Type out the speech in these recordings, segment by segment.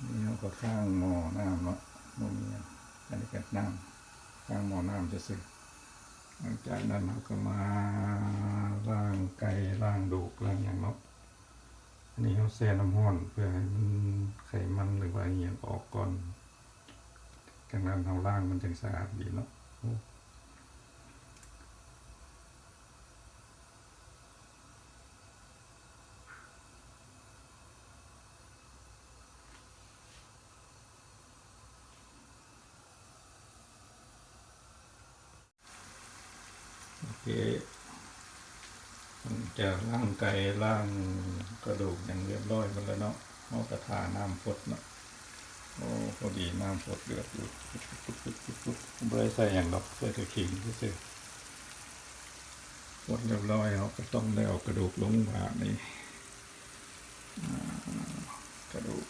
ນີ້ເຮົາກໍຄ້າງໝໍ້ນ້ຳເນາະ ບໍ່ມີຫຍັງ ອັນນີ້ກໍນ້ຳ ຄ້າງໝໍ້ນ້ຳຊື່ໆ. ຫຼັງຈາກນັ້ນເຮົາກໍມາລ້າງໄກ່ ລ້າງດູກ ລ້າງຫຍັງເນາະ. ອັນນີ້ເຮົາແຊ່ນ້ຳຮ້ອນເພື່ອໃຫ້ມັນ ໄຂມັນ ຫຼືວ່າອີ່ຫຍັງອອກກ່ອນ. ຈາກນັ້ນເຮົາລ້າງມັນຈັ່ງສະອາດດີເນາະ. ໂອ້ ໂອເຄ ຫຼັງຈາກລ້າງໄກ່ ລ້າງກະດູກຫຍັງຮຽບຮ້ອຍໝົດແລ້ວເນາະ ເຮົາກະຖ້ານ້ຳຟົດເນາະ. ໂອ້ ພໍດີນ້ຳຟົດເດືອດຢູ່ ບໍ່ໄດ້ໃສ່ຫຍັງດອກ ໃສ່ແຕ່ຂີງຊື່ໆ. ຟົດຮຽບຮ້ອຍ ເຮົາກະຕ້ອງໄດ້ເອົາກະດູກລົງບາດນີ້ ອາ ກະດູກ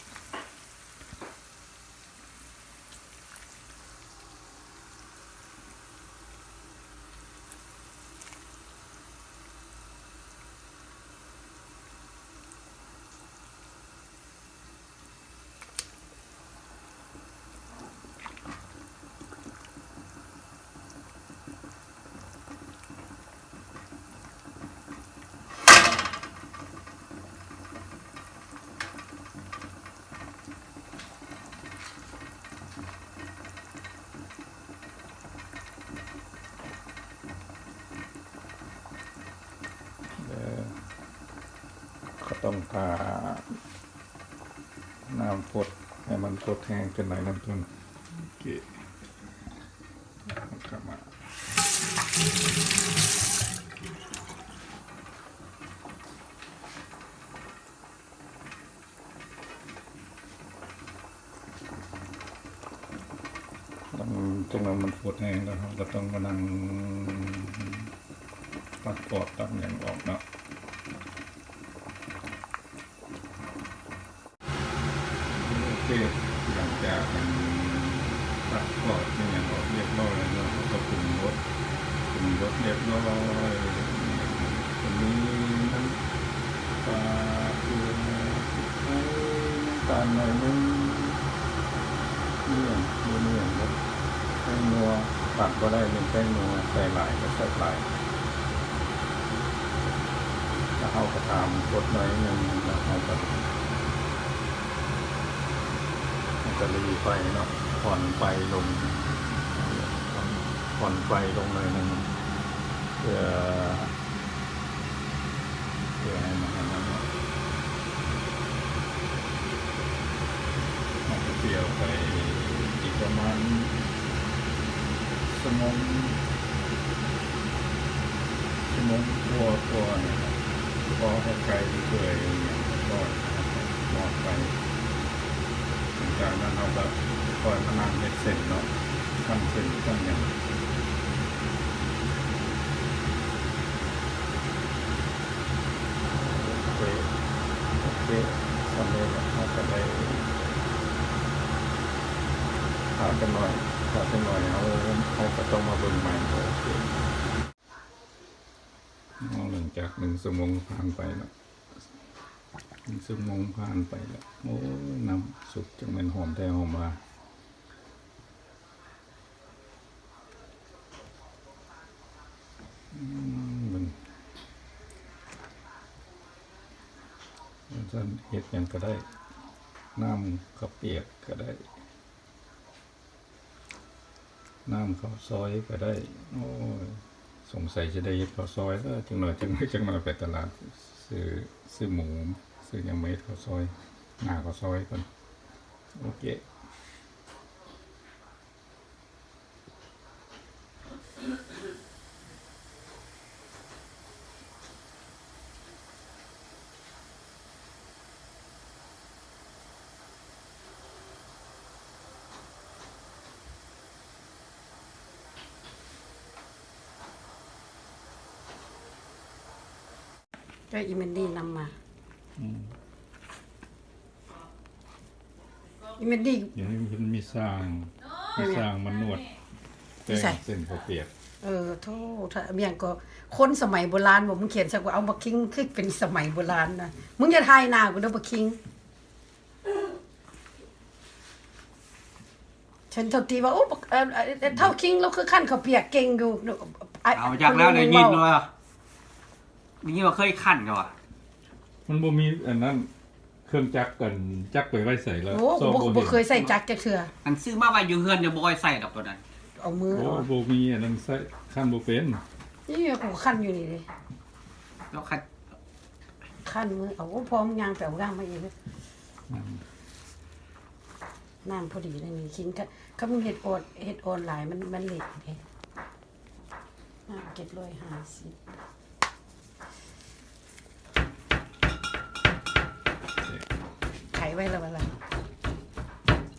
ເອີ ເຮົາຕ້ອງຖ້ານ້ຳຟົດ ໃຫ້ມັນຟົດແຮງຂຶ້ນໜ້ອຍໜຶ່ງກ່ອນ. ໂອເຄ ເອົາເຂົ້າມາ. ຫຼັງຈາກນັ້ນມັນຟົດແຮງແລ້ວ ເຮົາກະຕ້ອງມານັ່ງຕັກປອກຕັກຫຍັງອອກເນາະ. ໂອເຄ ຫຼັງຈາກອັນຕັກປອກເປັນຫຍັງອອກຮຽບຮ້ອຍແລ້ວເນາະ ເຮົາກະປຸງລົດ ປຸງລົດຮຽບຮ້ອຍ ກະມີນ້ຳປາ ເກືອ ໄຂ່ ນ້ຳຕານໜ້ອຍໜຶ່ງ ມີຫຍັງ ບໍ່ມີຫຍັງເດ ແປ້ງນົວ ຂາດບໍ່ໄດ້ແມ່ນແປ້ງນົວ ໃສ່ຫຼາຍກະແຊບຫຼາຍ. ແລ້ວເຮົາກະຖ້າມັນຟົດໜ້ອຍໜຶ່ງ ແລ້ວເຮົາກະ ມັນກະລີໄຟເນາະ ຜ່ອນໄຟລົງ ຜ່ອນໄຟລົງໜ້ອຍໜຶ່ງ ເພື່ອ ເພື່ອໃຫ້ມັນອັນນັ້ນເນາະ. ເຮົາກະຊິເອົາໄປອີກປະມານຊົ່ວໂມງ ຊົ່ວໂມງກວ່າໆນີ້ແຫຼະ ພໍໃຫ້ໄກ່ເປື່ອຍຫຍັງຮຽບຮ້ອຍ ເຮົາກະມອດໄຟ. ຫຼັງຈາກນັ້ນເຮົາກະຄ່ອຍມານັ່ງເຮັດເສັ້ນເນາະ ຊັ້ນເສັ້ນຊັ້ນຫຍັງ. ໂອເຄ ໂອເຄ ສ່ຳນີ້ແຫຼະ ເຮົາກະໄດ້ ຖ້າຈັກໜ້ອຍ ຖ້າຈັກໜ້ອຍ ເຮົາ ເຮົາກະຕ້ອງມາເບິ່ງໃໝ່. ໂອເຄ ຫຼັງຈາກໜຶ່ງຊົ່ວໂມງຜ່ານໄປແລ້ວ ໜຶ່ງຊົ່ວໂມງຜ່ານໄປແລ້ວ ໂອ້ ນ້ຳຊຸບຈັ່ງແມ່ນຫອມແທ້ຫອມວ່າ. ອືມ ເບິ່ງ ເຮັດຫຍັງກະໄດ້ ນ້ຳເຂົ້າປຽກກະໄດ້ ນ້ຳເຂົ້າຊອຍກະໄດ້. ໂອ້ຍ ສົງໄສຊິໄດ້ເຮັດເຂົ້າຊອຍແລ້ວ ຈັກໜ້ອຍ ຈັກໜ້ອຍ ຈັກໜ້ອຍໄປຕະຫຼາດ ຊື້ ຊື້ໝູ ຊື້ຫຍັງມາເຮັດເຂົ້າຊອຍ ໜ້າເຂົ້າຊອຍກ່ອນ. ໂອເຄ. ກະອີແມນດີນຳມາ ອືມ ອີແມນດີ ດຽວນີ້ມັນມີຊ່າງ ມີຊ່າງມານວດແປງເສັ້ນເຂົ້າປຽກ. ເອີ ໂທ້ ຖ້າ ຫຍັງກໍ ຄົນສະໄໝໂບລານບໍ? ມຶງຂຽນໃສ່ກູ ເອົາ ບັກຄິງ ຄືເປັນສະໄໝໂບລານນະ. ມຶງຢ່າຖ່າຍໜ້າກູເດີ ບັກຄິງ. ເຫັນເຖົ້າຕີວ່າ ໂອ້ ບັກ ເອີ ເອີ ເຖົ້າຄິງລາວຄືຄັ້ນເຂົ້າປຽກເກັ່ງຢູ່. ເອົາ ຈັກແລ້ວ ໄດ້ຍິນວ່າ ໄດ້ຍິນວ່າເຄີຍຄັ້ນຢູ່ວ່າ. ມັນບໍ່ມີອັນນັ້ນ ເຄື່ອງຈັກ ອັນຈັກໄປໄວ້ໃສລະ? ໂອ້ ບໍ່ ບໍ່ເຄີຍໃຊ້ຈັກຈັກເທື່ອ. ອັນຊື້ມາໄວ້ຢູ່ເຮືອນ ຍັງບໍ່ຄ່ອຍໃຊ້ດອກໂຕນັ້ນ. ເອົາມື ໂອ້ ບໍ່ມີອັນນັ້ນໃຊ້ ຄັ້ນບໍ່ເປັນ. ນີ້ ກູຄັ້ນຢູ່ນີ້ເດ້ ແລ້ວຄັນ ຄັນມື ເອົາ ພໍມຶງຍ່າງໄປເອົານ້ຳມາອີກເດີ. ອືມ ນ້ຳພໍດີເລີຍນີ້ຄິງ. ຄັນ ຄັນມຶງເຮັດອອນ ເຮັດອອນຫຼາຍ ມັນ ມັນເລະເດ້. ນ້ຳເຈັດຮ້ອຍຫ້າສິບ ໄຂໄວ້ແລ້ວວ່າລະ.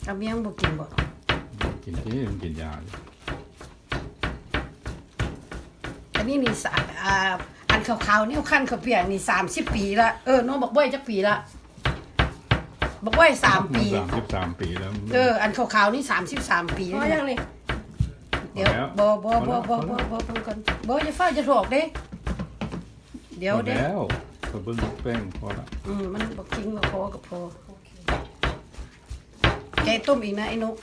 ເອົາ ເມຍບໍ່ກິນບໍ່? ກິນຕິ ມັນກິນຢາຢູ່. ອັນນີ້ນີ້ ສາ ອ່າ ອັນຂາວໆນີ້ ຄັນເຂົ້າປຽກນີ້ສາມສິບປີລະ. ເອີ ນ້ອງບັກບອຍຈັກປີລະ? ບັກບອຍສາມປີ ສາມສິບສາມປີແລ້ວ. ເອີ ອັນຂາວໆນີ້ສາມສິບສາມປີ. ພໍຍັງນີ້? ດຽວ ພໍແລ້ວ ບໍ່ ບໍ່ ບໍ່ ບໍ່ ບໍ່ ບໍ່ ບໍ່ ບໍ່ ບໍ່ ບໍ່ ຢ່າຟ້າວ ຢ່າຖອກເດ້. ດຽວ ພໍແລ້ວ ເດ້ ກໍເບິ່ງແປ້ງພໍລະ. ອືມ ມັນບໍ່ກິນ ບໍ່ພໍກໍພໍ. ແກະຕົ້ມອີກນະໄອ້ນົກ.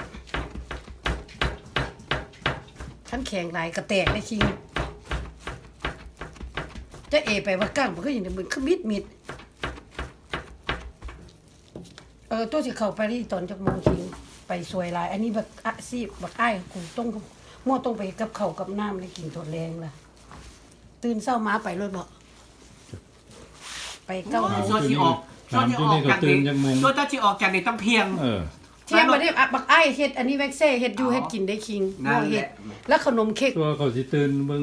ຄັນແຂງຫຼາຍກໍແຕກໄດ້ຄິງ. ຈະເອໄປວ່າກ້າງ ມັນຄືຫຍັງ ມັນຄືມິດໆ. ເອີ ໂຕຊິເຂົ້າປາຣີຕອນຈັກໂມງຄິງ? ໄປສວຍຫຼາຍ. ອັນນີ້ບັກອາຊີບ ບັກອ້າຍກູຕ້ອງ ມົວຕ້ອງໄປເຮັດກັບເຂົ້າກັບນ້ຳ ໄດ້ກິນຕອນແລງລະ. ຕື່ນເຊົ້າມາໄປໂລດເນາະ. ໄປເກົ້າໂມງ. ຊ່ວງທີ່ອອກ ຊ່ວງທີ່ອອກຈາກນີ້ ຊ່ວງທີ່ອອກຈາກນີ້ຕ້ອງທ່ຽງ. ເອີ ທ່ຽງບັດນີ້ ບັກອ້າຍເຮັດອັນນີ້ແວັກເຊ່ ເຮັດຢູ່ເຮັດກິນໄດ້ຄິງ. ເຮັດ ແລ້ວຂະໜົມເຄັກ. ຊ່ວງເຂົາຊິຕື່ນເບິ່ງ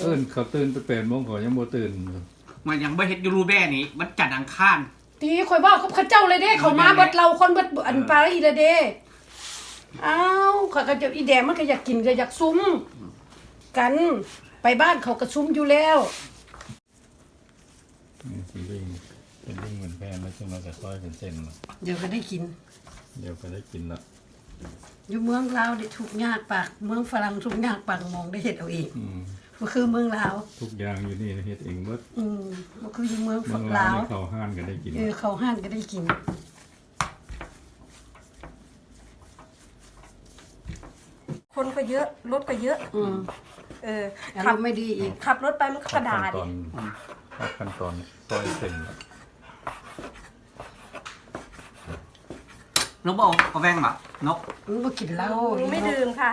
ເອີ້ນເຂົາຕື່ນແຕ່ແປດໂມງ ເຂົາຍັງບໍ່ຕື່ນ. ມັນຍັງບໍ່ເຮັດຢູ່ລູແບນີ້ ວັນຈັນອັງຄານ. ຕິ ຂ້ອຍເວົ້າກັບເຂົາເຈົ້າເລີຍເດ້ ເຂົາມາເບິດ ເລົ່າຄົນເບິດ ອັນ ເອີ ປາຣີລະເດ້. ອ້າວ ຂ້ອຍກໍຈະ ອີແດງມັນກໍຢາກກິນ ກໍຢາກຊຸມກັນ ໄປບ້ານເຂົາກໍຊຸມຢູ່ແລ້ວ. ນີ້ຊິລິງ ຊິລິງເປັນແຜ່ນ ແລ້ວຈັ່ງມາກະຊອຍເປັນເສັ້ນ. ດຽວກໍໄດ້ກິນ ດຽວກໍໄດ້ກິນລະ. ຢູ່ເມືອງລາວນີ້ທຸກຍາກປາກ ເມືອງຝຣັ່ງທຸກຍາກປາກໝອງ ໄດ້ເຮັດເອົາເອງ. ອືມ ບໍ່ຄືເມືອງລາວ ທຸກຢ່າງຢູ່ນີ້ເຮັດເອງເບິດ. ອືມ ບໍ່ຄືຢູ່ເມືອງ ເມືອງລາວ ເຂົ້າຮ້ານກໍໄດ້ກິນ. ເອີ ເຂົ້າຮ້ານກໍໄດ້ກິນ. ຄົນກໍເຍອະ ລົດກໍເຍອະ. ອືມ ເອີ ອາລົມໄມ່ດີອີກ ຂັບລົດໄປມັນກໍກະດາດ. ຂັ້ນຕອນ ຂັ້ນຕອນຊອຍເສັ້ນ. ນົກບໍ່ເອົາ ເອົາແວ່ງມາ ນົກ. ມັນບໍ່ກິນເຫຼົ້າ ມັນບໍ່ດື່ມຄ່ະ.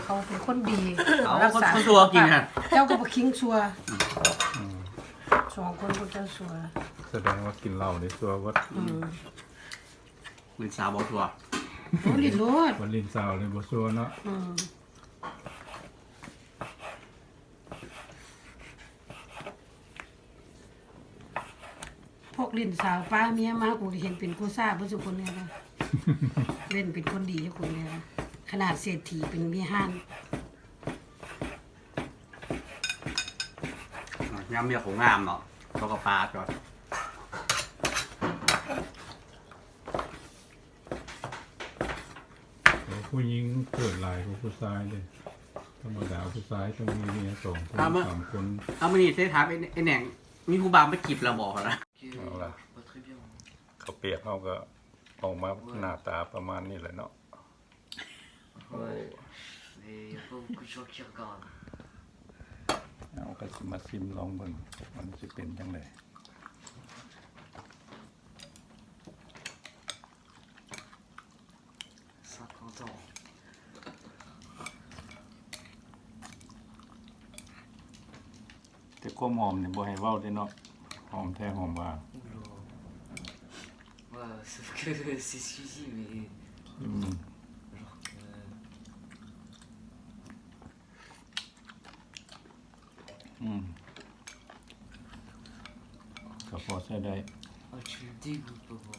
ເຂົາເປັນຄົນດີ ເອົາ ລັກສາ ຄົນຊົ່ວກິນຫັ້ນ. ເຈົ້າກໍບໍ່ຄິງຊົ່ວ. ອືມ ສອງຄົນພວກເຈົ້າຊົ່ວ. ສະແດງວ່າກິນເຫຼົ້ານີ້ຊົ່ວເບິດ. ອືມ ຫຼິ້ນສາວບໍ່ຊົ່ວ. ໂອ້ ຫຼິ້ນໂລດ ມັນຫຼິ້ນສາວນີ້ບໍ່ຊົ່ວເນາະ. ອືມ ພວກຫຼິ້ນສາວປ້າເມຍມາ ກູເຫັນເປັນກູຊາເບິດສູ່ຄົນແດ່ລະ. ເຫຼັ້ນເປັນຄົນດີຢູ່ຄົນແດ່ລະ ຂະໜາດເສດຖີເປັນແມ່ຮ້ານ. ຍາມເມຍເຂົາງາມເນາະ ເຂົາກໍປາດກ່ອນ. ໂອ້ ຜູ້ຍິງເກີດຫຼາຍກວ່າຜູ້ຊາຍເດ້. ທຳມະດາຜູ້ຊາຍຕ້ອງມີເມຍສອງຄົນ ສາມຄົນ. ເອົາ ມື້ນີ້ຊິຖາມໄອ້ແໜ່ງ ມີຜູ້ບ່າວມາຈີບແລ້ວບໍ່? ເອົາລະ ເຂົ້າປຽກເຮົາກໍອອກມາໜ້າຕາປະມານນີ້ແຫຼະເນາະ. ເຮົາກໍຊິມາຊິມລອງເບິ່ງ ມັນຊິເປັນຈັ່ງໃດ. ແຕ່ຄວາມຫອມນີ້ບໍ່ໃຫ້ເວົ້າເດ້ເນາະ ຫອມແທ້ຫອມວ່າ. Ouais, sauf que c'est celui-ci, mais ອືມ alors que ອືມ ກໍພໍໃຊ້ໄດ້. Oh, tu me dégoûtes, papa.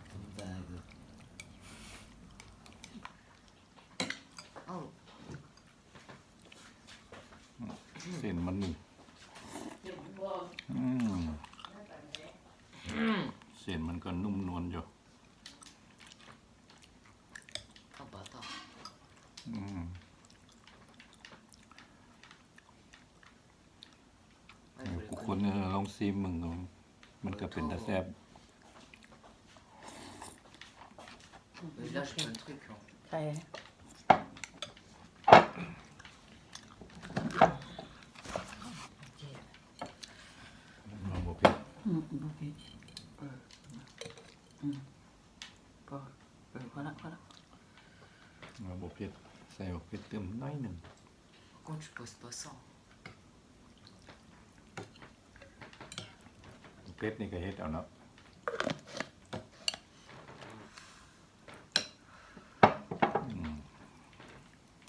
Ton bague. Oh. ເສັ້ນມັນນີ້ ອືມ ເສັ້ນມັນກໍນຸ້ມນວນຢູ່. ອືມ ໃຫ້ທຸກຄົນລອງຊີມເບິ່ງ ມັນກໍເປັນຕາແຊບ. Là, j'ai plein de trucs, hein. ໃສ່ ບໍ່ເຜັດ ອືມ ບໍ່ເຜັດ ເອີ ອືມ ພໍ ເອີ ພໍລະ ພໍລະ ເອົາບໍ່ເຜັດ ໃສ່ບໍ່ເຜັດຕື່ມໜ້ອຍໜຶ່ງ. Pourquoi tu poses pas ça ? ເຜັດນີ້ກໍເຮັດເອົາເນາະ ອືມ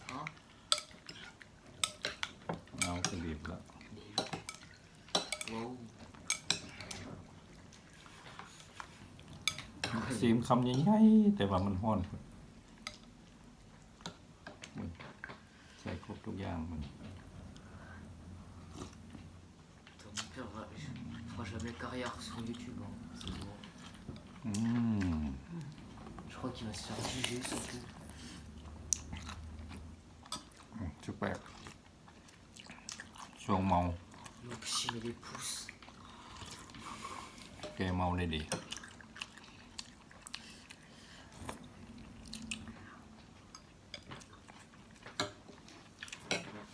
ຮະ ເອົາ ກໍດີລະ ໂວ້ວ ຊີມຄຳໃຫຍ່ໆ ແຕ່ວ່າມັນຮ້ອນພຸ້ນ. ໂອ້ຍ ໃສ່ຄົບທຸກຢ່າງມັນ Ton père va, fera jamais carrière sur YouTube, hein, c'est bon. ອືມ Je crois qu'il va se faire juger, surtout. ອືມ ຊິແປກ ຊ່ວງເມົາ Ils ont pu filmer les pouces. ແກ້ເມົາໄດ້ດີ.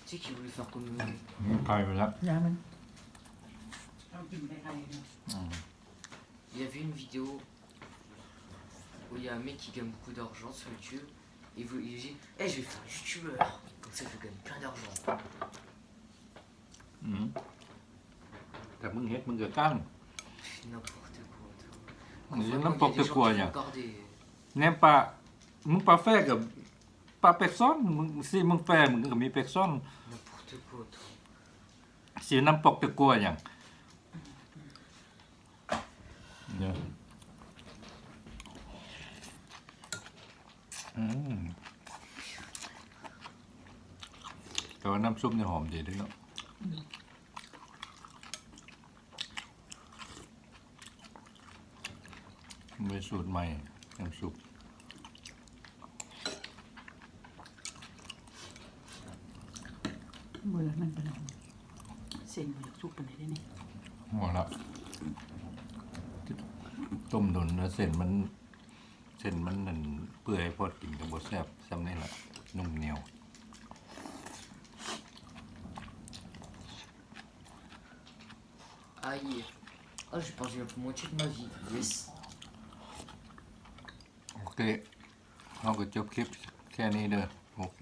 Tu sais qu'il voulait faire comme, euh, ໄຂ່ໄປແລ້ວ ຢ່າມັນ ອືມ Il y avait une vidéo où il y a un mec qui gagne beaucoup d'argent sur YouTube. Il veut, il dit, « Eh, je vais faire youtubeur. Comme ça, je gagne plein d'argent. » ອືມ ແຕ່ມຶງເຮັດ ມຶງກໍກ້າງ N'importe quoi, toi. ມັນ Pourquoi il y a des gens qui regardent et ແນມປາ ມຶງປາແຟກັບປາແປກຊອນ ມຶງຊິ ມຶງແຟ ມຶງກໍມີແປກຊອນ N'importe quoi, toi. ຊິ n'importe quoi ຫຍັງ ເດີ ອືມ ແຕ່ວ່ານ້ຳຊຸບນີ້ຫອມດີເດ້ເນາະ ອືມ ເປັນສູດໃໝ່ ນ້ຳຊຸບ. ບໍ່ຢາກນັ້ນປານໃດ ເສັ້ນບໍ່ຢາກສຸກປານໃດເດ້ນີ້ ພໍລະ ຕົ້ມດົນແລ້ວເສັ້ນມັນ ເສັ້ນມັນນັ້ນເປື່ອຍ ພໍກິນກໍບໍ່ແຊບ ຊ່ຳນີ້ລະ ນຸ່ມໜຽວ. Aïe. Ah, j'ai perdu la moitié de ma vie. Yes. ໂອເຄ ເຮົາກໍຈົບຄລິບແຄ່ນີ້ເດີ ໂອເຄ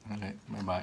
ນັ້ນແຫຼະ ບາຍບາຍ.